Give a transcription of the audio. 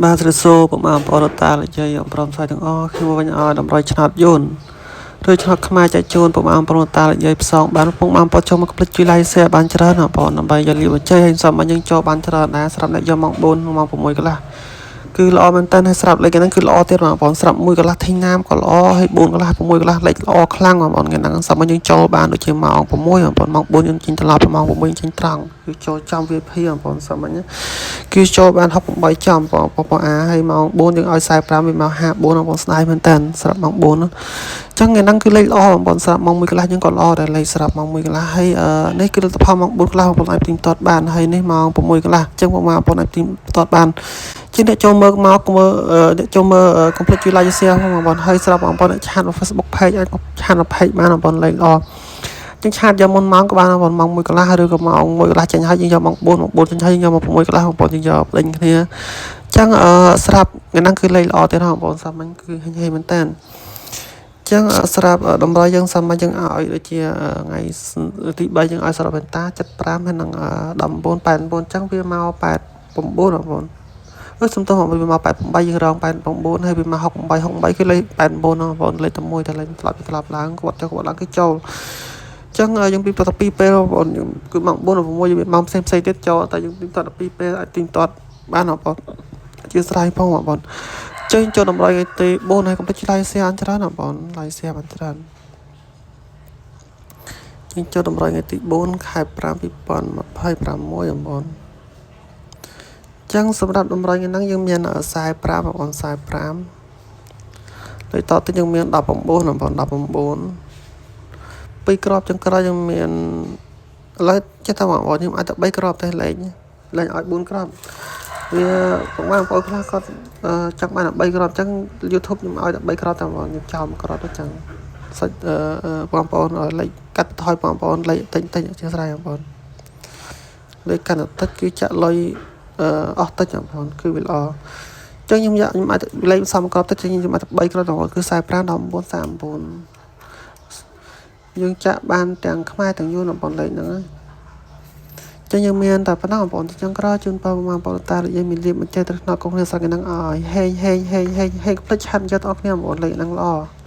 បាទស្រីសូពុកម៉ែបងប្អូនតាលជ័យអំព្រមស្វ័យទាំងអស់ខ្ញុំវិញឲ្យតម្រុយឆ្នោតយូនឬឆ្នោតខ្មែរចែកជូនពុកម៉ែបងប្អូនតាលជ័យផ្សងបានពុកម៉ែបងប្អូនចូលមកភ្លេចជួយ like share បានច្រើនបងប្អូនដើម្បីយកលៀបជ័យហើយសំឲ្យយើងចូលបានច្រើនដែរស្រាប់អ្នកយកម៉ោង4ម៉ោង6កន្លះគឺល្អមែនតើហើយស្រាប់លេខហ្នឹងគឺល្អទៀតបងប្អូនស្រាប់1កន្លះធីងណាមក៏ល្អហើយ4កន្លះ6កន្លះលេខល្អខ្លាំងបងប្អូនថ្ងៃហ្នឹងសំឲ្យយើងចូលបានដូចជាម៉ោង6បងប្អូនម៉ោង4យើងចេញត្រឡប់ម៉ោង6ចេញត្រង់គឺចូលចំ VIP បងប្អូនសំអញគឺចូលបាន68ចំបងប្អូនអាហើយម៉ោង4យើងឲ្យ45វាមក54បងប្អូនស្ដាយមែនតើស្រាប់ម៉ោង4អញ្ចឹងថ្ងៃហ្នឹងគឺលេខល្អបងប្អូនស្រាប់ម៉ោង1កន្លះយើងក៏ល្អដែរលេខស្រាប់ម៉ោង1កន្លះហើយនេះគឺលទ្ធផលម៉ោង4កន្លះបងប្អូនអាចទីទាត់បានហើយនេះម៉ោង6កន្លះអញ្ចឹងបងប្អូនអាចទីទាត់បានជាអ្នកចូលមើលមកមើលអ្នកចូលមើលកុំភ្លេចជួយ like share ផងបងប្អូនហើយស្រាប់បងប្អូនអ្នក chat នៅ Facebook page អាច chat នៅ page បានបងប្អូនលេខល្អចឹង chat យកមុនម៉ោងក៏បានបងម៉ោង1កន្លះឬក៏ម៉ោង1កន្លះចេញហើយយើងយកម៉ោង4ម៉ោង4ចេញហើយយើងយកម៉ោង6កន្លះបងប្អូនយើងយកដេញគ្នាចឹងអឺស្រាប់ថ្ងៃហ្នឹងគឺលេខល្អទៀតហ៎បងប្អូនស្រាប់ហ្នឹងគឺហេងហេងមែនតើចឹងស្រាប់តម្រុយយើងសាមញ្ញយើងឲ្យដូចជាថ្ងៃទី3យើងឲ្យស្រាប់វ៉ែនតា75ហើយនឹង19 89ចឹងវាមក89បងប្អូនអឺសំទោសវាមក88យើងរង89ហើយវាមក68 68គឺលេខ89បងប្អូនលេខតែមួយតែលេខត្រឡប់ត្រឡប់ឡើងគាត់ចុះគាត់ឡើងគឺចូលចឹងយើងពីត2ពេលបងប្អូនគឺម៉ោង4ដល់6យើងមានម៉ោងផ្សេងផ្សេងទៀតចូលតែយើងពីត12ពេលអាចទីតបានបងប្អូនអធិស្ឋានផងបងប្អូនចេញចូលតម្រុយថ្ងៃទី4ហើយកុំភ្លេច like share អនច្រើនបងប្អូន like share បានច្រើនចេញចូលតម្រុយថ្ងៃទី4ខែ5 2026បងប្អូនចឹងសម្រាប់តម្រុយថ្ងៃហ្នឹងយើងមាន45បងប្អូន45លេខតទៅយើងមាន19បងប្អូន19ពីរគ្រាប់ចុងក្រោយយើងមានឥឡូវចេះតែបងប្អូនខ្ញុំអាចតែ3គ្រាប់ទេលេខលេខឲ្យ4គ្រាប់វាបងប្អូនខ្លះគាត់ចង់បានតែ3គ្រាប់អញ្ចឹង YouTube ខ្ញុំឲ្យតែ3គ្រាប់តែបងខ្ញុំចោលមួយគ្រាប់ទៅចឹងសាច់បងប្អូនលេខកាត់បន្ថយបងប្អូនលេខតិចតិចអធិស្ឋានបងប្អូនលេខកាន់តែតិចគឺចាក់លុយអស់តិចបងប្អូនគឺវាល្អចឹងខ្ញុំយកខ្ញុំអាចលេខសំគ្រាប់តិចខ្ញុំអាច3គ្រាប់បងប្អូនគឺ45 19 39យើងចាក់បានទាំងខ្មែរទាំងយួនបងប្អូនលេខហ្នឹងចឹងយើងមានតែប៉ុណ្ណឹងបងប្អូនចឹងក្រោយជូនពរបងប្អូនតានិយាយមានលៀបមិនចេះត្រូវថ្នាក់កុំគ្នាស្រុកហ្នឹងឲ្យហេងហេងហេងហេងហេងភ្លេចឆាត់យកទាំងអស់គ្នាបងប្អូនលេខហ្នឹងល្អ។